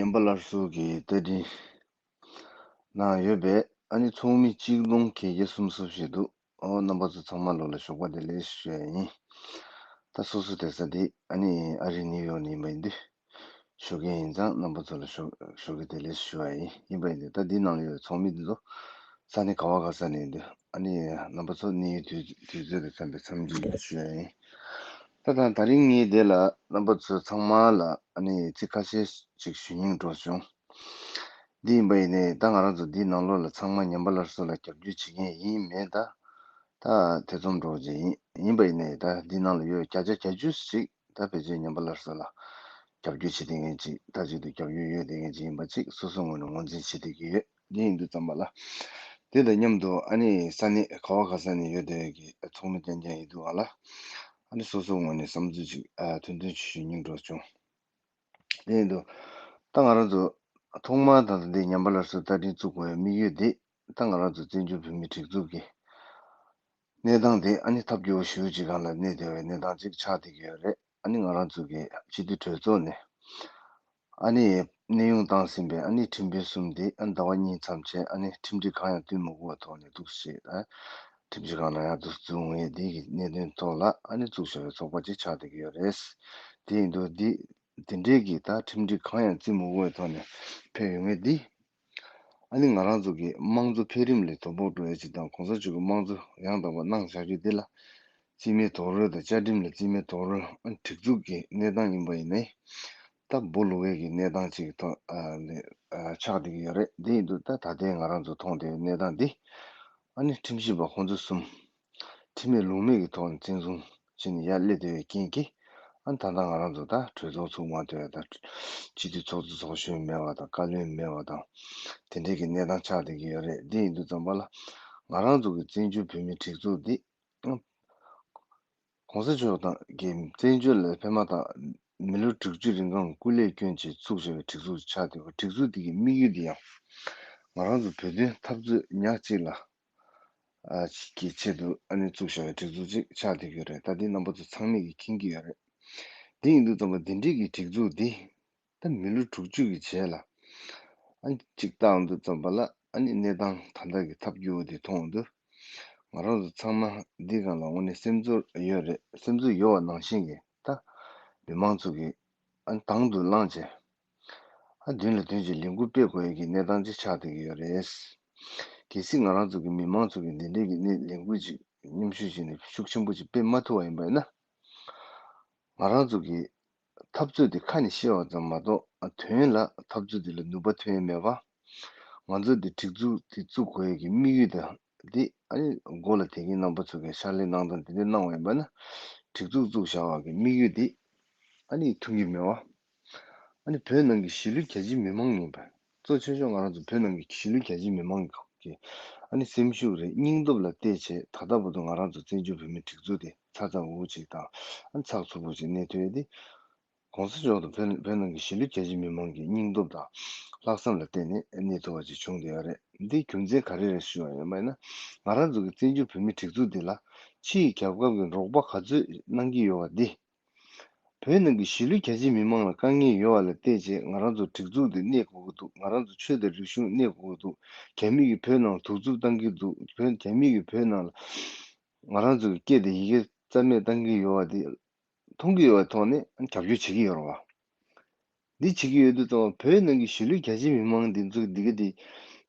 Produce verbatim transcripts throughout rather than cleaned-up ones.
ཉན་པ་སླར་གསོ་གི་བརྡ་འཕྲིན་ནང་ཡོད་པའི་ཨ་ནི་ཚོགས་མི་གཅིག་སྟོང་བརྒྱད་བརྒྱ་སུམ་ཅུ་ཞིག་འདུག་ཨོ། རྣམ་པ་ཚོ་ཚང་མ་ལོ་ལ་ཞོགས་པ་བདེ་ལེགས་ཞུ་ཡ་ཡིན། ད་སོ་སོ་བསྡད་ས་འདི་ཨ་ནི་ཨ་རི་ནིའུ་ཡོག་ནས་ཡིན་པ་ཡིན་དུས། ཞོགས་ཀས་ཡིན་ཙང་རྣམ་པ་ཚོ་ལ་ཞོགས་ཞོགས་ཀས་བདེ་ལེགས་ཞུ་བ་ཡིན། ཡིན་པ་ཡིན་ཏེ་ད་འདི་ནང་ལ་ཡོད་ཚོགས་མི་འདི་ཚོ་ས་གནས་ག་བ་ག་ས་ནས་ཡིན་དུས་ཨ་ནི་རྣམ་པ་ཚོ་གནས་ཡུལ་དུས་དུས་ཚོད་དང་འཚམ་པའི་འཚམས་འདྲི་ཞུ་བ་ཡིན། ད་ད་ད་རིང་ངས་འདི་ལ་རྣམ་པ་ཚོ་ཚང་མ་ལ་ཨ་ནི་ཚིག་ཁ་ཤས་ཅིག་ཞུ་སྙིང་འདོད་བྱུང་། འདི་ཡིན་པ་ཡིན་ནའི་ད་ང་རང་ཚོ་འདིའི་ནང་ལོགས་ལ་ཚང་མ་ཉན་པ་སླར་གསོ་ལ་རྒྱབ་སྐྱོར་བྱེད་མཁན་ཡིན་མིན་ད་ད་ཐེ་ཚོམ་འདྲ་བོ་ཅིག་ཡིན། ཡིན་པ་ཡིན་ནའི་ད་འདི་ནང་ལ་ཡོད་བརྒྱ་ཆ་བརྒྱད་ཅུ་ཞིག་ད་ཕལ་ཆེར་ཉན་པ་སླར་གསོ་ལ་རྒྱབ་སྐྱོར་བྱེད་བསྡད་མཁན་ཅིག་མཐའ་གཅིག་ཏུ་རྒྱབ་སྐྱོར་ཡོད་བསྡད་མཁན་ཅིག་ཡིན་པ་ཅིག་སོ་སོའི་ངོས་ནས་ངོས་འཛིན་བྱེད་བསྡད་ཀྱི་ཡོད། འདི་ཡིན་དུས་ཙམ་པ་ལ་དེ་དང་མཉམ་དུ་ཨ་ནི་ས་གནས་ག་བ་ག་ས་ནས་ཡོད་བསྡད་ཀྱི་ཚོགས་མི་རྐྱང་རྐྱང་ཡིན་དུས་ཨ་ལ་ཨ་ནི་སོ་སོའི་ངོས་ནས་བསམ་ཚུལ་ཅིག་ཨ་ཐོན་ཐོན་ཞུ་སྙིང་འདོད་བྱུང་། དེ་ཡིན་དུས་ད་ང་རང་ཚོ་ཐོག་མར་ད་ལྟ་འདི་ཉན་པ་སླར་གསོའི་བརྡ་འཕྲིན་བཙུགས་དགོས་པའི་དམིགས་ཡུལ་འདི་ད་ང་རང་ཚོ་བཙན་བྱོལ་བོད་མིའི་སྒྲིག་འཛུགས་ཀྱི་གནས་སྟངས་དེ་ཨ་ནི་ཐབས་སྐྱོ་བོ་ཞེ་པོ་ཅིག་སྒང་ལ་གནས་བསྡད་པའི་གནས་སྟངས་ཅིག་ཆགས་བསྡད་ཀྱི་ཡོད་རེད། ཨ་ནི་ང་རང་ཚོ་གི་སྤྱི་འཐུས་གྲོས་ཚོགས་ནས་ཨ་ནི་གནས་དབྱུང་བཏང་ཟིན་པའི་ཨ་ནི་ཁྲིམས་དཔོན་གསུམ་དེ་ཨ་ནི་ཟླ་བ་གཉིས་མཚམས་བྱས་ཨ་ནི་ཁྲིམས་སྒྲིག་གང་ཡང་བསྟུན་མ་དགོས་པའི་ཐོག་ནས་འདུག་སེ་ཨ་ཁྲིམས་ཞིབ་ཁང་ནང་ཡང་འདུག་འཛུལ་ངེས་འདི་གི་གནད་དོན་ཐོག་ལ་ཨ་ནི་བཙུགས་བཞག་པའི་ཚོགས་པ་ཅིག་ཆགས་བསྡད་ཀྱི་ཡོད་རེད། དེ་ཡིན་དུས་འདི་དེ་འདྲའི་གི་ད་ཁྲིམས་སྒྲིག་གང་ཡང་བརྩི་མ་དགོས་པའི་ཐོག་ནས་ཕེབས་ཡོང་མཁན་འདི། ཨ་ནི་ང་རང་ཚོ་གི་དམངས་གཙོ་འཕེལ་རིམ་ལ་དོ་ཕོག་འགྲོ་ཡ་ཅིག་དང་གོང་ས་མཆོག་གི་དམངས་གཙོ་ཡང་དག་པ་གནང་བཞག་རྒྱུ་འདི་ལ་རྩིས་མེད་རྡོག་རོལ་དང་བཅའ་ཁྲིམས་ལ་རྩིས་མེད་རྡོག་རོལ་ཨ་ནི་སྒྲིག་འཛུགས་ཀྱི་གནས་སྟངས་ཡིན་པ་ཡིན་ནའི། ད་སྦོ་ལུག་པའི་གི་གནས་སྟངས་ཅིག་ཐོག་ཨ་ལས་ཨ་ཆགས་བསྡད་ཀྱི་ཡོད་རེད། འདི་ཡིན་དུས་ད་ད་ལྟའི་ང་རང་ཚོ་མཐོང་བསྡད་པའི་གནས་སྟངས་འདི་ཨ་ནི་ཁྲིམས་ཞིབ་པ་ཁོང་ཚོ་གསུམ་ཁྲིམས་མེད་ལུགས་མེད་ཀྱི་ཐོག་ནས་བཙན་བཟུང་བྱས་ནས་ཡར་སླེབས་བསྡད་པའི་རྐྱེན་གྱིས་ཨ་ནི་ད་ལྟ་ང་རང་ཚོ་ད་གྲོས་ཚོགས་ཚུགས་མ་ཐུབ་ཡ་ད་སྤྱི་འཐུས་ཚོགས་གཙོ་ཚོགས་གཞོན་མེད་པ་དང་བཀའ་བློན་མེད་པ་དང་དེ་འདྲའི་གི་གནས་སྟངས་ཆགས་བསྡད་ཀྱི་ཡོད་རེད། འདི་ཡིན་དུས་ཙམ་པ་ལ་ང་རང་ཚོ་གི་བཙན་བྱོལ་བོད་མིའི་སྒྲིག་འཛུགས་འདི་གོང་ས་མཆོག་དང་གི་བཙན་བྱོལ་ལ་ཕེབས་མ་ཐག་མི་ལོ་དྲུག་ཅུ་རིང་གང་སྐུ་ལས་བསྐྱོན་བྱས་བཙུགས་བཞག་པའི་སྒྲིག་འཛུགས་ཆགས་བསྡད་པ། སྒྲིག་འཛུགས་འདི་གི་དམིགས་ཡུལ་འདི་ཡང་ང་རང་ཚོ་བོད་དོན་འཐབ་རྩོད་ཉག་གཅིག་ལ་ཨ་གི་ཆེད་དུ་ཨ་ནི་བཙུགས་བཞག་པའི་སྒྲིག་འཛུགས་ཅིག་ཆགས་བསྡད་ཀྱི་ཡོད་རེད། ད་འདི་རྣམ་པ་ཚོ་ཚང་མས་ཀྱིས་མཁྱེན་གྱི་ཡོད་རེད། འདི་ཡིན་དུས་ཙམ་པ་འདི་འདྲའི་གི་སྒྲིག་འཛུགས་འདི་ད་མི་ལོ་དྲུག་ཅུ་གི་རྗེས་ལ་ཨ་ནི་ཅིག་བལྟ་འོང་དུས་ཙམ་པ་ལ་ཨ་ནི་གནས་སྟངས་ད་ལྟ་གི་ཐབས་སྐྱོ་བོ་འདི་མཐོང་འོང་དུས་ང་རང་ཚོ་ཚང་མ་འདི་སྒང་ལ་དངོས་གནས་སེམས་ཚོར་ཡོད་རེད། སེམས་ཚོར་ཡོད་པ་ནང་བཞིན་གྱི་ད་མི་མང་ཚོ་གི་ཨ་ནི་དང་དུ་བླངས་བྱས། ཨ་མདུན་ལ་དོན་གྱི་ལས་འགུལ་སྤེལ་དགོས་ཡ་གི་གནས་སྟངས་ཅིག་ཆགས་བསྡད་ཀྱི་ཡོད་རེད། གལ་སྲིད་ང་རང་ཚོ་གི་མི་མང་ཚོ་གི་འདི་འདྲའི་གི་གནས་ལས་འགུལ་ཅིག་མཉམ་ཞུགས་བྱས་ནས་ཤུགས་ཆེན་པོ་ཅིག་སྤེལ་མ་ཐུབ་པ་ཡིན་པ་ཡིན་ན། ང་རང་ཚོ་གི་འཐབ་རྩོད་དེ་ཁ་ནས་བཤད་པ་ཙམ་མ་གཏོགས་ཨ་དོན་ལ་འཐབ་རྩོད་དེ་ལ་ནུས་པ་ཐོན་ཡ་མེད་པ། ང་ཚོ་འདི་སྒྲིག་འཛུགས་དེ་བཙུགས་དགོས་ཡ་གི་དམིགས་ཡུལ་དང་འདི་ཨ་ནི་མགོ་ལ་དེ་གི་རྣམ་པ་ཚོ་གི་ཕྱག་ལས་གནང་སྟངས་དེ་འདྲ་གནང་བ་ཡིན་པ་ན་སྒྲིག་འཛུགས་བཙུགས་བཞག་པ་གི་དམིགས་ཡུལ་དེ་ཨ་ནི་ཐུབ་ཀྱི་མེད་པ། ཨ་ནི་བོད་ནང་གི་གཞིས་ལུས་རྒྱ་ཆེའི་མི་མང་ཡིན་པ། གཙོ་ཆེ་ཤོས་ང་རང་ཚོ་བོད་ནང་གི་གཞིས་ལུས་རྒྱ་ཆེའི་མི་མང་གི་ཨ་ནི་སེམས་ཤུགས་རེད། སྙིང་སྟོབས་ལ་བལྟས་བྱས་ད་ལྟ་བར་དུ་ང་རང་ཚོ་བཙན་བྱོལ་བོད་མིའི་སྒྲིག་འཛུགས་དེ་ཚགས་ཚུད་པོ་ཅིག་དང་ཨ་ནི་ཚགས་ཚུད་པོ་ཅིག་གནས་ཐུབ་ཡ་དེ། གོང་ས་མཆོག་དང་བོད་བོད་ནང་གི་གཞིས་ལུས་རྒྱ་ཆེའི་མི་མང་གི་སྙིང་སྟོབས་དང་ལྷག་བསམ་ལ་བརྟེན་ནས་གནས་ཐུབ་པ་ཅིག་བྱུང་བསྡད་ཡོད་རེད། འདིའི་རྒྱུ་མཚན་ག་རེ་རེད་ཞུ་བ་ཡིན་པ་ཡིན་ན། ང་རང་ཚོ་གི་བཙན་བྱོལ་བོད་མིའི་སྒྲིག་འཛུགས་འདི་ལ་ཕྱིའི་རྒྱལ་ཁབ་ཀྱི་རོགས་པ་ག་ཚོད་གནང་གི་ཡོད་པ་འདི། བོད་ནང་གི་གཞིས་ལུས་རྒྱ་ཆེའི་མི་མང་ལ་དཀའ་ངལ་ཡོད་པ་ལ་བལྟས་བྱས་ང་རང་ཚོ་སྒྲིག་འཛུགས་འདི་གནས་དགོས་ཀྱི་འདུག་ང་རང་ཚོ་ཆོས་དང་རིག་གཞུང་གནས་དགོས་ཀྱི་འདུག་རྒྱ་མི་གིས་བོད་ནང་གདུག་རྩུབ་བཏང་གི་འདུག་བོད་རྒྱ་མི་གིས་བོད་ནང་ལ་ང་རང་ཚོ་གི་སྐད་དང་ཡི་གེ་རྩ་མེད་བཏང་གི་ཡོད་པ་འདི་མཐོང་གི་ཡོད་པའི་ཐོག་ནས་རྒྱབ་སྐྱོར་བྱེད་ཀྱི་ཡོད་རེད་བ། འདི་བྱེད་ཀྱི་ཡོད་དུས་ཙང་བོད་ནང་གི་གཞིས་ལུས་རྒྱ་ཆེའི་མི་མང་འདི་ཚོ་འདི་ག་འདི་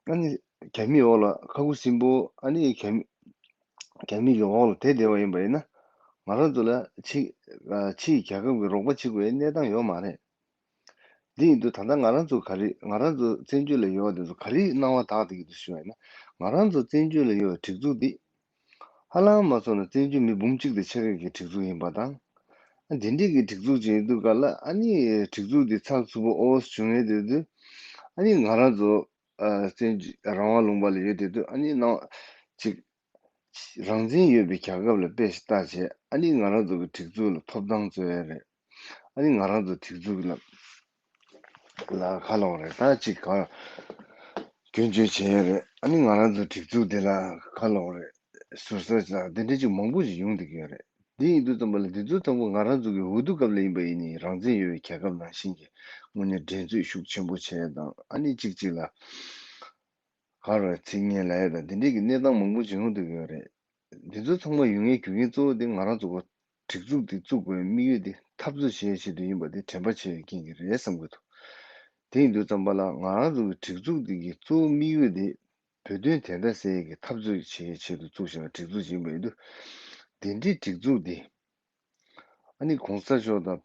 ཨ་ནི་རྒྱ་མིའི་འོག་ལ་ཁ་ཁུ་སིམ་པོ་ཨ་ནི་རྒྱ་མི་རྒྱ་མི་གི་འོག་ལ་བསྡད་བསྡད་པ་ཡིན་པ་ཡིན་ན་ང་རང་ཚོ་ལ་ཕྱི་ཕྱིའི་རྒྱལ་ཁབ་ཀྱི་རོགས་པ་བྱེད་དགོས་པའི་གནས་སྟངས་ཡོད་མ་རེད། འདི་ཡིན་དུས་ད་ལྟ་ང་རང་ཚོ་ག་རེ་ང་རང་ཚོ་བཙན་བྱོལ་ལ་ཡོད་པ་འདི་ཚོ་ག་རེ་སྣང་བ་དག་བསྡད་ཀྱི་འདུག་ཞུ་བ་ཡིན་ན། ང་རང་ཚོ་བཙན་བྱོལ་ལ་ཡོད་པའི་སྒྲིག་འཛུགས་འདི་ཧ་ལམ་མ་སོང་ན་བཙན་བྱོལ་མི་འབུམ་གཅིག་དང་ཕྱེད་ཀ་གི་སྒྲིག་འཛུགས་ཡིན་པ་དང་། ཨ་འདི་འདྲའི་གི་སྒྲིག་འཛུགས་ཅིག་ཡིན་དུས་ག་ལ་ཨ་ནི་སྒྲིག་འཛུགས་འདི་ཚགས་ཚུད་པོ་ཨོ་བྱུང་ཡོད་དུས་དུས་ཨ་ནི་ང་རང་ཚོ་ཨ་བཙན་བྱོལ་རང་དབང་ལུང་པ་ལ་ཡོད་དུས་དུས་ཨ་ནི་ནང་ཅིག་རང་བཙན་ཡོད་པའི་རྒྱལ་ཁབ་ལ་དཔེ་ཞིག་ལྟ་བྱས་ཨ་ནི་ང་རང་ཚོ་གི་སྒྲིག་འཛུགས་ལ་ཐོབ་ཐང་རྩོད་ཡ་རེད། ཨ་ནི་ང་རང་ཚོ་སྒྲིག་འཛུགས་ལ་ལ་ཁ་ལོག་རེད། ད་ཅིག་ག་སྐྱོན་བརྗོད་བྱེད་ཡ་རེད། ཨ་ནི་ང་རང་ཚོ་སྒྲིག་འཛུགས་དེ་ལ་ཁ་ལོག་རེད། ཟུར་ཟ་ཅིག་དང་དེ་འདྲ་ཅིག་མང་པོ་ཞིག་ཡོང་བསྡད་ཀྱི་ཡོད་རེད། དེ་ཡིན་དུས་ཙམ་པ་ལ་འདི་ཚོ་དང་པོ་ང་རང་ཚོ་གི་འོས་བསྡུ་སྐབས་ལ་ཡིན་པ་ཡིན་ནའི་རང་བཙན་ཡོད་པའི་རྒྱལ་ཁབ་ནང་བཞིན་གྱི་དངོས་གནས་འགྲན་རྩོད་ཤུགས་ཆེན་པོ་བྱས་དང་ཨ་ནི་གཅིག་གཅིག་ལ་ག་རེ་ཚིག་ངན་ལབ་ཡ་དང་དེ་འདྲའི་གི་གནས་སྟངས་མང་པོ་ཅིག་ཡོང་བསྡད་ཀྱི་ཡོད་རེད། འདི་ཚོ་ཚང་མ་ཡོང་ཡའི་རྒྱུ་རྐྱེན་གཙོ་བོ་དེ་ང་རང་ཚོ་གི་སྒྲིག་འཛུགས་དེ་བཙུགས་དགོས་པའི་དམིགས་ཡུལ་དེ་འཐབ་རྩོད་བྱེད་ཡའི་ཆེད་དུ་ཡིན་པ་དེ་དྲན་པ་བྱེད་ཡའི་རྐྱེན་གྱིས་རེད་བསམ་གྱི་འདུག་དེ་ཡིན་དུས་ཙམ་པ་ལ་ང་རང་ཚོ་གི་སྒྲིག་འཛུགས་འདི་གི་གཙོ་བོ་དམིགས་ཡུལ་དེ་བོད་དོན་བདེན་མཐའ་གསལ་ཡས་ཀྱི་འཐབ་རྩོད་བྱེད་ཡའི་ཆེད་དུ་བཙུགས་བཞག་པའི་སྒྲིག་འཛུགས་ཅིག་ཡིན་པ་ཡིན་དུས། དེ་འདྲའི་སྒྲིག་འཛུགས་འདི་ཨ་ནི་གོང་ས་མཆོག་དང་བོད་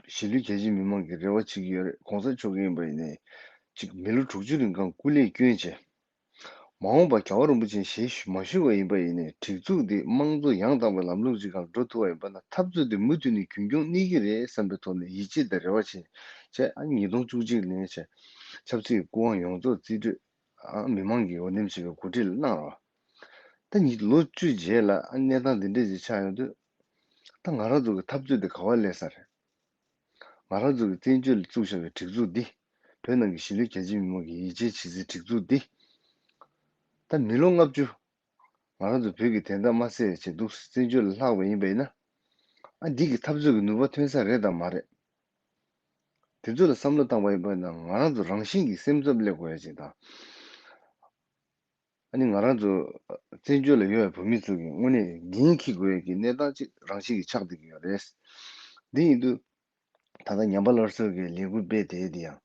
གཞིས་ལུས་རྒྱ་ཆེ་མི་མང་གིས་རེ་བ་བྱེད་ཀྱི་ཡོད་རེད། གོང་ས་མཆོག་གིས་ཡིན་པ་ཡིན་ནའི་ཅིག་མི་ལོ་དྲུག་ཅུ་རིང་གང་སྐུ་ལས་བསྐྱོན་བྱས། མ་འོངས་པ་རྒྱལ་བ་རིན་པོ་ཆེ་ཞལ་མ་བཞུགས་པ་ཡིན་པ་ཡིན་ནའི་སྒྲིག་འཛུགས་འདི་དམངས་གཙོ་ཡང་དག་པའི་ལམ་ལུགས་ཅིག་སྒང་འགྲོ་ཐུབ་པ་ཡིན་པ་ན་འཐབ་རྩོད་འདི་མུ་མཐུད་ནས་རྒྱུན་སྐྱོང་གནས་ཀྱི་རེད་བསམ་པའི་ཐོག་ནས་ཡིད་ཆེས་དང་རེ་བ་བྱས་བྱས་ཨ་ཉིས་སྟོང་བཅུ་གཅིག་ནས་བྱས་ཆབ་སྲིད་ཀྱི་སྐུ་དབང་ཡོངས་རྫོགས་རྩིས་སྤྲོད་ཨ་མི་མང་གིས་འོས་འདེམས་བྱས་པའི་འགོ་ཁྲིད་ལ་གནང་རོགས། ད་ཉིས་ལོ་བཅུ་རྗེས་ལ་ཨ་གནས་སྟངས་འདི་འདྲ་ཞིག་ཆགས་ཡོང་དུས། ད་ང་རང་ཚོ་གི་འཐབ་རྩོད་འདི་ག་བ་སླེབས་ས་རེད། ང་རང་ཚོ་གི་བཙན་བྱོལ་ལ་བཙུགས་བཞག་པའི་སྒྲིག་འཛུགས་འདི། བོད་ནང་གི་གཞིས་ལུས་རྒྱ་ཆེ་མི་མང་གི་ཡིད་ཆེས་བྱེད་སའི་སྒྲིག་འཛུགས་འདི། ད་མི་ལོ་ལྔ་བཅུ། ང་རང་ཚོ་བོད་ཀྱི་བདེན་མཐའ་མ་གསལ་བྱས་འདུག་བཙན་བྱོལ་ལ་ལྷག་པ་ཡིན་པ་ཡིན་ན། ཨ་འདི་གི་འཐབ་རྩོད་ཀྱི་ནུས་པ་ཐོན་ས་རེད་དམ་མ་རེད། དེ་ཚོ་ལ་བསམ་བློ་བཏང་བ་ཡིན་པ་ཡིན་ན་ང་རང་ཚོ་རང་བཞིན་གྱིས་སེམས་འཚབ་སླེབས་དགོས་ཡ་ཅིག་དང་། ཨ་ནི་ང་རང་ཚོ་བཙན་བྱོལ་ལ་ཡོད་པའི་བོད་མི་ཚོ་གིས་དངོས་གནས་འགན་འཁྱེར་དགོས་ཡ་གི་གནས་སྟངས་ཅིག་རང་བཞིན་གྱིས་ཆགས་བསྡད་ཀྱི་ཡོད་རེད། འདི་ཡིན་དུས། ད་ལྟ་ཉམས་པ་སླར་གསོ་གི་ལས་འགུལ་སྤེལ་དེ་འདི་ཡང་།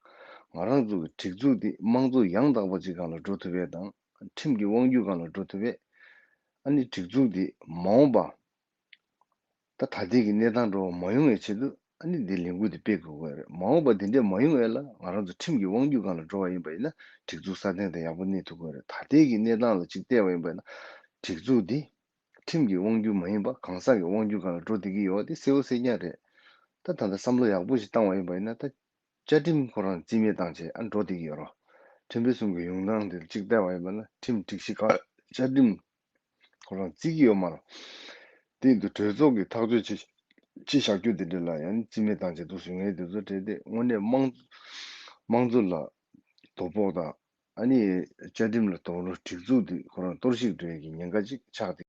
ང་རང་ཚོ་གི་སྒྲིག་འཛུགས་འདི་དམངས་གཙོ་ཡང་དག་པ་ཅིག་སྒང་ལ་འགྲོ་ཐུབ་པའི་དང་། ཁྲིམས་ཀྱི་དབང་སྒྱུར་སྒང་ལ་འགྲོ་ཐུབ་པའི། ཨ་ནི་སྒྲིག་འཛུགས་འདི་མ་འོངས་པ། ད་ད་ལྟའི་གི་གནས་སྟངས་འདྲ་བོ་མ་ཡོང་བའི་ཆེད་དུ་ཨ་ནི་འདི་ལས་འགུལ་འདི་སྤེལ་དགོས་ཀྱི་རེད། མ་འོངས་པ་འདི་འདྲས་མ་ཡོང་བའི་ལ་ང་རང་ཚོ་ཁྲིམས་ཀྱི་དབང་སྒྱུར་སྒང་ལ་འགྲོ་བ་ཡིན་པ་ཡིན་ན་སྒྲིག་འཛུགས་སྲ་བརྟན་དང་ཡག་པོ་གནས་ཐུབ་ཀྱི་རེད། ད་ལྟའི་གི་གནས་སྟངས་ལ་གཅིག་བལྟས་པ་ཡིན་པ་ཡིན་ན་སྒྲིག་འཛུགས་འདི་ཁྲིམས་ཀྱི་དབང་སྒྱུར་མ་ཡིན་པ་གང་ཟག་གི་དབང་སྒྱུར་སྒང་ལ་འགྲོ་བསྡད་ཀྱི་ཡོད་པ་དེ་གསལ་པོ་གསལ་རྐྱང་རེད། ད་ད་ལྟ་བསམ་བློ་ཡག་པོ་ཞིག་བཏང་བ་ཡིན་པ་ཡིན་ན་ད་བཅའ་ཁྲིམས་ཁོ་རང་རྩིས་མེད་བཏང་བྱས་ཨ་འགྲོ་བསྡད་ཀྱི་ཡོད་རེད། ཁྲིམས་དཔོན་གསུམ་གྱི་ཡོང་སྟངས་དེ་གཅིག་བལྟས་པ་ཡིན་པ་ན་ཁྲིམས་སྒྲིག་གཞི་ཁག་བཅའ་ཁྲིམས་ཁོ་རང་བརྩི་གི་ཡོད་མ་རེད། དེ་ཡིན་དུས་གྲོས་ཚོགས་ཀྱིས་ཐག་གཅོད་བྱེད་བྱེད་བཞག་རྒྱུ་དེ་འདྲ་ལ་ཡང་རྩིས་མེད་བཏང་བྱས་འདུག་ཟེར་ངས་དེ་ཚོ་དྲན་ཏེ་དངོས་གནས་དམངས་དམངས་གཙོ་ལ་དོ་ཕོག་དང་ཨ་ནི་བཅའ་ཁྲིམས་ལ་དོགས་སློང་སྒྲིག་འཛུགས་དེ་ཁོ་རང་གཏོར་བཤིག་འགྲོ་ཡས་ཀྱི་ཉེན་ཁ་ཅིག་ཆགས་བསྡད་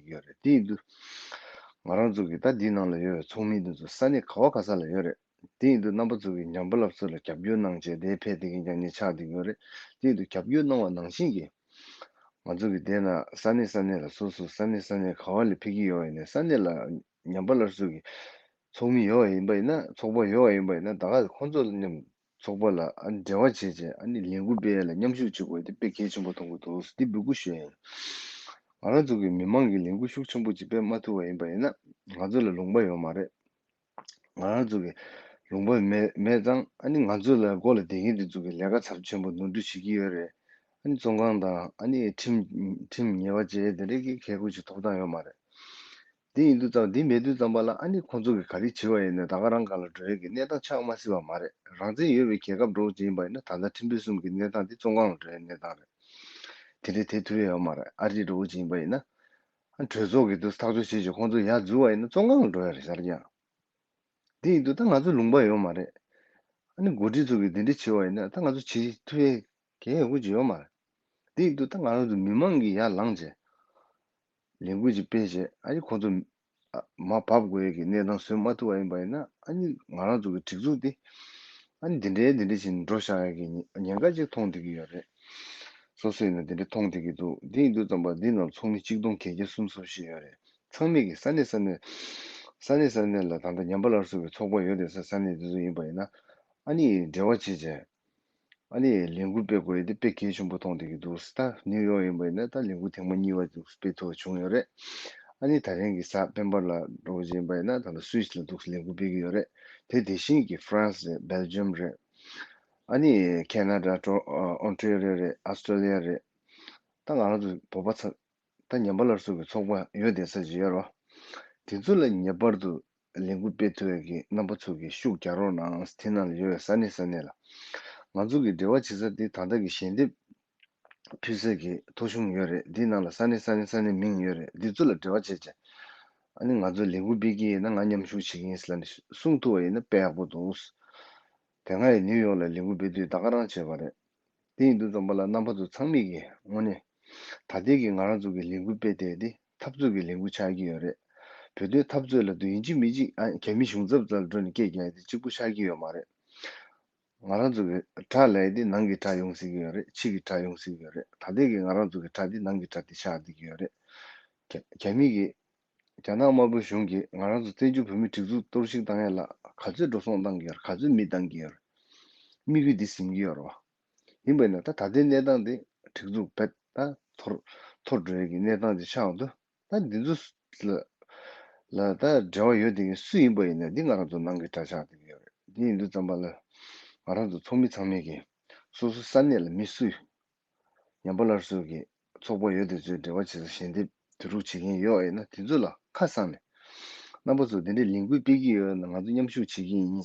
ཡོད་རེད། དེ་ཡིན་དུས་ང་རང་ཚོ་གི་ད་འདི་ནང་ལ་ཡོད་པའི་ཚོགས་མི་འདི་ཚོ་ས་གནས་ག་བ་ག་ས་ལ་ཡོད་རེད། དེ་ཡིན་དུས་རྣམ་པ་ཚོ་གིས་ཉམས་པ་སླར་གསོ་ལ་རྒྱབ་སྐྱོར་གནང་བྱས་དེ་ཕེབས་བསྡད་མཁན་ཀྱང་ནི་ཆགས་བསྡད་ཡོད་རེད། དེ་ཡིན་དུས་རྒྱབ་སྐྱོར་གནང་བ་ནང་བཞིན་གྱི་ང་ཚོ་གི་དེ་ན་ས་གནས་ས་གནས་ལ་སོ་སོ་ས་གནས་ས་གནས་ག་བ་ལ་ཕེབས་ཀྱི་ཡོད་པ་ཡིན་ནའི་ས་གནས་ལ་ཉམས་པ་སླར་གསོ་གི་ཚོགས་མི་ཡོད་པ་ཡིན་པ་ཡིན་ན་ཚོགས་པ་ཡོད་པ་ཡིན་པ་ཡིན་ན་ད་ག་ཁོང་ཚོ་ལ་མཉམ་ཚོགས་པ་ལ་ཨ་འབྲེལ་བ་བྱས་བྱས་ཨ་ནི་ལས་འགུལ་སྤེལ་ཡ་ལ་མཉམ་ཞུགས་བྱེད་དགོས་དེ་དཔེ་གལ་ཆེན་པོ་མཐོང་གི་འདུག་འདི་འབོད་སྐུལ་ཞུ་ཡ་ཡིན། ང་རང་ཚོ་གི་མི་མང་གི་ལས་འགུལ་ཤུགས་ཆེན་པོ་ཅིག་སྤེལ་མ་ཐུབ་པ་ཡིན་པ་ཡིན་ན་ང་ཚོ་ལ་ལུང་པ་ཡོད་མ་རེད། ང་རང་ཚོ་གི་ལུང་པ་མེད་མེད་ཙང་ཨ་ནི་ང་ཚོ་ལ་སྒོ་ལ་བསྡད་མཁན་དེ་ཚོ་གི་ལས་ཀ་ཚབས་ཆེན་པོ་ནོར་འཁྲུལ་བྱེད་ཀྱི་ཡོད་རེད། ཨ་ནི་བཙོན་ཁང་དང་ཨ་ནི་ཁྲིམས་ཁྲིམས་ཉེས་པ་བཅས་དེ་འདྲའི་གི་ཁེ་ཁུར་ཅིག་ཐོབ་ཐང་ཡོད་མ་རེད། དེ་ཡིན་དུས་ཙམ་དེ་མེད་དུས་ཙམ་པ་ལ་ཨ་ནི་ཁོང་ཚོ་གིས་ག་རེ་བྱེད་པ་ཡིན་ན་ད་ག་རང་སྒང་ལ་འགྲོ་ཡས་ཀྱི་གནས་སྟངས་ཆགས་མ་སྲིད་པ་མ་རེད། རང་བཙན་ཡོད་པའི་རྒྱལ་ཁབ་འདྲ་བོ་ཅིག་ཡིན་པ་ཡིན་ན་ད་ལྟ་ཁྲིམས་དཔོན་གསུམ་གྱི་གནས་སྟངས་དེ་བཙོན་ཁང་ལ་འགྲོ་ཡས་གནས་སྟངས་རེད། དེ་འདྲའི་དེ་ཐུབ་ཡས་ཡོད་མ་རེད། ཨ་རི་འདྲ་བོ་ཅིག་ཡིན་པ་ཡིན་ན། ཨ་གྲོས་ཚོགས་ཀྱི་དུས་ཐག་གཅོད་བྱེད་ཅིག་ཁོང་ཚོ་ཡར་འཛུལ་བ་ཡིན་ན་བཙོན་ཁང་ལ་འགྲོ་ཡས་རེད་ཟེར་ཀྱང་། དེ་ཡིན་དུས་ད་ང་ཚོ་ལུང་པ་ཡོད་མ་རེད། ཨ་ནི་འགོ་ཁྲིད་ཚོ་གིས་འདི་འདྲ་བྱེད་པ་ཡིན་ན་ད་ང་ཚོ་བྱེད་ཐུབ་ཡས་གལ་ཡོད་རྒྱུ་ཅིག་ཡོད་མ་རེད། དེ་ཡིན་དུས་ད་ང་རང་ཚོ་མི་མང་གིས་ཡར་ལངས་བྱས། ལས་འགུལ་ཅིག་སྤེལ་བྱས་ཨ་ནི་ཁོང་ཚོ་ཨ་མར་བབས་དགོས་ཡས་ཀྱི་གནས་སྟངས་བཟོས་མ་ཐུབ་པ་ཡིན་པ་ཡིན་ན་ཨ་ནི་ང་རང་ཚོ་གི་སྒྲིག་འཛུགས་འདི་ཨ་ནི་འདི་འདྲའི་འདི་འདྲ་བྱས་ནས་འགྲོ་བཞག་ཡས་ཀྱི་ཉེན་ཉེན་ཁ་ཅིག་མཐོང་བསྡད་ཀྱི་ཡོད་རེད། སོ་སོ་ཡིན་ན་འདི་འདྲ་མཐོང་བསྡད་ཀྱི་འདུག་འདི་ཡིན་དུས་ཙམ་པ་འདི་ནང་ཚོགས་མི་གཅིག་སྟོང་བརྒྱད་བརྒྱ་སུམ་ཅུ་སོ་བཞི་ཡོད་རེད། ཚང་མས་ཀྱི་ས་གནས་ས་གནས་ས་གནས་ས་གནས་ལ་ད་ལྟ་ཉམས་པ་སླར་གསོ་གི་ཚོགས་པ་ཡོད་བསྡད་ས་ས་གནས་འདི་ཚོ་ཡིན་པ་ཡིན་ན་ཨ་ནི་འབྲེལ་བ་བྱེད་བྱས། ཨ་ནི་ལས་འགུལ་སྤེལ་དགོས་ཡས་དེ་དཔེ་གལ་ཆེན་པོ་མཐོང་བསྡད་ཀྱི་འདུག་ད་ནིའུ་ཡོག་ཡིན་པ་ཡིན་ན་ད་ལས་འགུལ་ཐེངས་མ་གཉིས་པ་འདུག་སྤེལ་ཐུབ་པ་བྱུང་ཡོད་རེད། ཨ་ནི་ད་རིང་གི་གཟའ་སྤེན་པ་ལ་འགྲོ་བཞིན་པ་ཡིན་ན་ད་ལྟ་སུད་སི་ལ་འདུག་ལས་འགུལ་སྤེལ་གྱི་ཡོད་རེད། དེ་དེ་བཞིན་གྱི་ཧྥ་རན་སི་རེད། སྦེལ་ཇམ་རེད། ཨ་ནི་ཁེ་ན་ཌ་ཊོ་ཨོན་ཊ་རི་ཡོ་རེད། ཨོ་སི་ཊྲེ་ལི་ཡ་རེད། ད་ང་རང་ཚོ་བོད་པ་ཚ་ད་ཉམས་པ་སླར་གསོ་གི་ཚོགས་པ་ཡོད་བསྡད་ས་ཅིག་ཡོད་རེད། དེ་ཚོ་ལ་ངེས་པར་དུ་ལས་འགུལ་སྤེལ་ཐུབ་ཡས་ཀྱི་རྣམ་པ་ཚོ་གིས་ཤུགས་རྒྱག་རོགས་གནང་། དེ་ནང་ལ་ཡོད་པའི་ས་གནས་ས་གནས་ལ། ང་ཚོ་གི་འབྲེལ་བ་བྱེད་ས་དེ་ད་ལྟ་གི་ཞལ་འདེབས་ཕུལ་ས་གི་ཐོ་གཞུང་ཡོད་རེད། འདི་ནང་ལ་ས་གནས་ས་གནས་ས་གནས་མིང་ཡོད་རེད། འདི་ཚོ་ལ་འབྲེལ་བ་བྱས་བྱས། ཨ་ནི་ང་ཚོ་ལས་འགུལ་སྤེལ་གྱི་ཡིན་ན་ང་མཉམ་ཞུགས་བྱེད་ཀྱི་ཡིན་ཟེར་ལབ་ནས་གསུང་ཐུབ་པ་ཡིན་ན་དཔེ་ཡག་པོ་འདུག་དེ་སྔ་ཡི་ནིའུ་ཡོག་ལ་ལས་འགུལ་སྤེལ་དུས་ད་ག་རང་བྱས་པ་རེད། དེ་ཡིན་དུས་ཙམ་པ་ལ་རྣམ་པ་ཚོ་ཚང་མས་ཀྱིས་དངོས་གནས་ད་ལྟའི་གི་ང་རང་ཚོ་གི་ལས་འགུལ་སྤེལ་དེ་དེ་ འཐབ་རྩོད་ཀྱི་ལས་འགུལ་ཆགས་ཀྱི་ཡོད་རེད། བོད་དོན་འཐབ་རྩོད་ལ་དུ་ཡིན་གཅིག་མིན་གཅིག་ཨ་རྒྱ་མི་གཞུང་ཚབ་རྩ་ལ་འགྲོ་ནས་སྐད་རྒྱག་ཡ་དེ་གཅིག་པུ་ཆགས་ཀྱི་ཡོད་མ་རེད། ང་རང་ཚོ་གི་དགྲ་ལབ་ཡ་དེ་ནང་གི་དགྲ་ཡོང་སྲིད་ཀྱི་ཡོད་རེད། ཕྱི་གི་དགྲ་ཡོང་སྲིད་ཀྱི་ཡོད་རེད། ད་ལྟའི་གི་ང་རང་ཚོ་གི་དགྲ་དེ་ནང་གི་དགྲ་དེ་ཆགས་བསྡད་ཀྱི་ཡོད་རེད། རྒྱ་རྒྱ་མི་གི་རྒྱ་ནག་དམར་པོའི་གཞུང་གིས་ང་རང་ཚོ་བཙན་བྱོལ་བོད་མིའི་སྒྲིག་འཛུགས་གཏོར་བཤིག་བཏང་ཡ་ལ་ག་ཚོད་འགྲོ་སོང་བཏང་གི་ཡོད་རེད། ག་ཚོད་མི་བཏང་གི་ཡོད་རེད། དམིགས་ཡུལ་འདི་ཟིན་གྱི་ཡོད་རེད་བ། ཡིན་པ་ཡིན་ན་ད་ད་ལྟའི་གནས་སྟངས་འདི་སྒྲིག་འཛུགས་རྦད་དེ་འཐོར་འཐོར་འགྲོ་ཡ་གི་གནས་སྟངས་འདི་ཆགས་ཡོང་དུས། ད་འདི་ཚོ་ལ་ལ་ད་འབྲེལ་བ་ཡོད་བསྡད་མཁན་སུ་ཡིན་པ་ཡིན་ན་འདི་ང་རང་ཚོ་ནང་གི་དགྲ་ཆགས་བསྡད་ཀྱི་ཡོད་རེད། འདི་ཡིན་དུས་ཙམ་པ་ལ་ང་རང་ཚོ་ཚོགས་མི་ཚང་མས་ཀྱི་སོ་སོ་ས་གནས་ལ་མི་སུ་ཉམས་པ་སླར་གསོ་གི་ཚོགས་པ་ཡོད་དེ་ཚོའི་འབྲེལ་བ་བྱེད་ས་ཞལ་འདེབས་བསྡུ་རུབ་བྱེད་མཁན་ཡོད་ཡིན་ན་དེ་ཚོ་ལ་ཁ་གསང་ནས་རྣམ་པ་ཚོ་འདི་འདྲའི་ལས་འགུལ་སྤེལ་གྱི་ཡོད་ན་ང་ཚོ་མཉམ་ཞུགས་བྱེད་ཀྱི་ཡིན།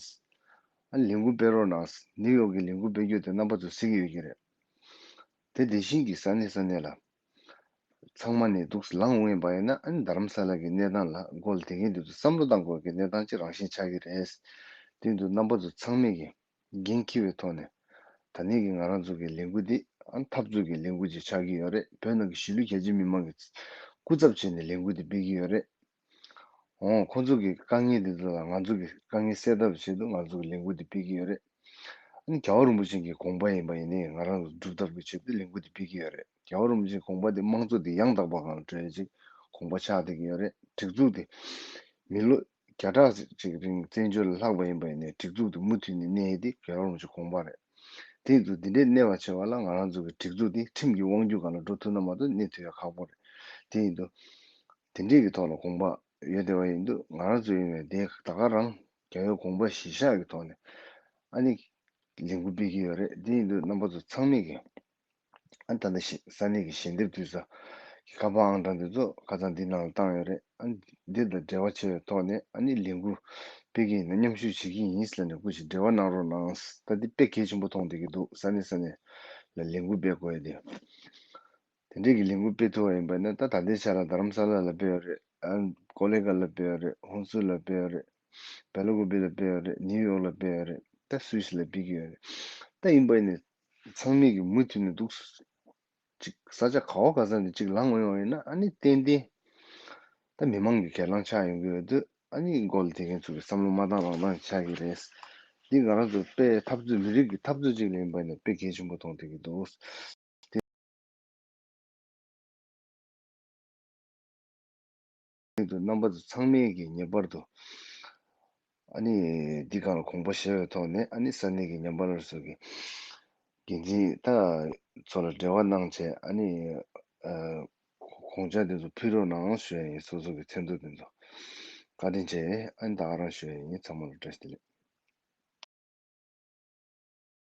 ཨ་ལས་འགུལ་སྤེལ་རོགས་གནང་། ནིའུ་ཡོག་གི་ལས་འགུལ་སྤེལ་རྒྱུ་དེ་རྣམ་པ་ཚོ་གཟིགས་ཀྱི་ཡོད་ཀྱི་རེད། དེ་དེ་བཞིན་གྱི་ས་གནས་ས་གནས་ལ་ཚང་མ་ནས་འདུག་ལངས་འོང་ཡིན་པ་ཡིན་ན་ཨ་ནི་རྡ་རམ་ས་ལ་གི་གནས་སྟངས་ལ་མགོ་ལ་དེ་གིན་དེ་ཚོ་བསམ་བློ་བཏང་དགོས་ཀྱི་གནས་སྟངས་ཅིག་རང་བཞིན་ཆགས་ཀྱི་རེད། དེ་འདུག་རྣམ་པ་ཚོ་ཚང་མས་ཀྱི་འགན་འཁྱེར་བའི་ཐོག་ནས་ད་ནས་ཀྱི་ང་རང་ཚོ་གི་ལས་འགུལ་འདི་ཨ་འཐབ་རྩོད་ཀྱི་ལས་འགུལ་ཅིག་ཆགས་ཀྱི་ཡོད་རེད། བོད་ནང་གི་གཞིས་ལུས་རྒྱ་ཆེ་མི་མང་གི་སྐུ་ཚབ་བྱས་ནས་ལས་འགུལ་འདི་སྤེལ་གྱི་ཡོད་རེད། འོ་ཁོང་ཚོ་གི་དཀའ་ངལ་འདི་ཚོ་ལ་ང་ཚོ་གི་དཀའ་ངལ་སེལ་ཐབས་ཆེད་དུ་ང་ཚོ་གི་ལས་འགུལ་འདི་སྤེལ་གྱི་ཡོད་རེད། ཨ་ནི་རྒྱལ་བ་རིན་པོ་ཆེ་གི་དགོངས་པ་ཡིན་པ་ཡིན་ནའི་ང་རང་ཚོ་སྒྲུབ་ཐབས་ཀྱི་ཆེད་དུ་ལས་འགུལ་འདི་སྤེལ་གྱི་ཡོད་རེད། རྒྱལ་བ་རིན་པོ་ཆེའི་དགོངས་པ་འདི་དམངས་གཙོ་འདི་ཡང་དག་པ་སྒང་ལ་འགྲོ་ཡ་ཅིག་དགོངས་པ་ཆགས་བསྡད་ཀྱི་ཡོད་རེད། སྒྲིག་འཛུགས་འདི་མི་ལོ་བརྒྱ་ཕྲག་ཅིག་རིང་བཙན་བྱོལ་ལ་ལྷག་པ་ཡིན་པ་ཡིན་ནའི་སྒྲིག་འཛུགས་འདི་མུ་མཐུད་ནས་གནས་ཡ་འདི་རྒྱལ་བ་རིན་པོ་ཆེའི་དགོངས་པ་རེད། དེ་ཡིན་དུས་འདི་འདྲའི་གནས་པ་བྱེད་པ་ལ་ང་རང་ཚོ་གི་སྒྲིག་འཛུགས་འདི་ཁྲིམས་ཀྱི་དབང་སྒྱུར་སྒང་ལ་འགྲོ་ཐུབ་ན་མ་གཏོགས་གནས་ཐུབ་ཡ་ཁག་པོ་རེད། དེ་ཡིན་དུས། དེ་འདྲས་ཀྱི་ཐོག་ལ་དགོངས་པ་ཡོད་བསྡད་པ་ཡིན་དུས་ང་རང་ཚོ་ཡིན་ནའི་དེ་ད་ག་རང་རྒྱལ་བའི་དགོངས་པ་གཞིར་བཞག་གི་ཐོག་ནས་ཨ་ནི་ལས་འགུལ་སྤེལ་གྱི་ཡོད་རེད། དེ་ཡིན་དུས་རྣམ་པ་ཚོ་ཚང་མས་ཀྱི་ཨ་ནི་ད་ལྟ་ཞིག་ས་གནས་ཀྱི་ཞལ་འདེབས་དུས་ས་ཀྱི་ཁ་པར་ཨང་གྲངས་དེ་ཚོ་ཁ་སང་འདི་ནང་ལ་བཏང་ཡོད་རེད། ཨ་ནི་འདི་དང་འབྲེལ་བ་བྱས་པའི་ཐོག་ནས་ཨ་ནི་ལས་འགུལ་སྤེལ་གྱི་ཡིན་ན་མཉམ་ཞུགས་བྱེད་ཀྱི་ཡིན་ཟེར་ནས་སྐུ་ཞིག་འབྲེལ་བ་གནང་རོགས་གནང་། ད་འདི་དཔེ་གལ་ཆེན་པོ་མཐོང་བསྡད་ཀྱི་འདུག་ས་གནས་ས་གནས་ལ་ལས་འགུལ་སྤེལ་དགོས་ཡ་དེ། དེ་འདྲས་ཀྱི་ལས་འགུལ་སྤེལ་ཐུབ་པ་ཡིན་པ་ན་ད་ད་ལྟའི་ཆ་ལ་རྡ་རམ་ས་ལ་ལ་སྤེལ་ཡོད་རེད། ཨ་ཀོ་ལེ་གྷལ་ལ་སྤེལ་ཡོད་རེད། ཧུན་སུར་ལ་སྤེལ་ཡོད་རེད། བེ་ལ་ཀུ་པི་ལ་སྤེལ་ཡོད་རེད། ནིའུ་ཡོག་ལ་སྤེལ་ཡོད་རེད། ད་སུད་སི་ལ་སྤེལ་གྱི་ཡོད་རེད། ད་ཡིན་པ་ཡིན་ནའི་ཚང་མས་ཀྱི་མུ་མཐུད་ནས་འདུག་ཅིག་ས་ཆ་ག་བ་ག་ས་ནས་ཅིག་ལངས་འོང་ཡོང་ཡིན་ན་ཨ་ནི་ཏན་ཏན་ད་མི་མང་གི་སྒེར་ལངས་ཆགས་ཡོང་གི་ཡོད་དུས་ཨ་ནི་མགོ་ལ་དེ་མཁན་ཚོ་གི་བསམ་བློ་མ་བཏང་རང་བཏང་ཆགས་ཀྱི་རེད། འདི་ང་རང་ཚོ་དཔེ་འཐབ་རྩོད་མི་རིགས་ཀྱི་འཐབ་རྩོད་ཅིག་ལ་ཡིན་པ་ཡིན་ན་དཔེ་གལ་ཆེན་པོ་མཐོང་བསྡད་ཀྱི་འདུག་དེ་དུས་རྣམ་པ་ཚོ་ཚང་མས་ཀྱི་ངེས་པར་དུ་ཨ་ནི་འདི་སྒང་ལ་དགོངས་པ་བཞེས་པའི་ཐོག་ནས་ཨ་ནི་ས་གནས་ཀྱི་ཉམས་པ་སླར་གསོ་གི་འགན་འཛིན་ད་ཚོ་ལ་འབྲེལ་བ་གནང་བྱས་ཨ་ནི་ཨ་དགོངས་འཆར་དེ་ཚོ་ཕུལ་རོགས་གནང་ཞུ་ཡ་ཡིན། སོ་སོ་གི་མཚན་ཐོ་དེ་ཚོ་བཀའ་དྲིན་ཆེ། ཨ་ནི་ད་ག་རང་ཞུ་ཡ་ཡིན། ཚང་མ་ལ་བཀྲ་ཤིས་བདེ་ལེགས།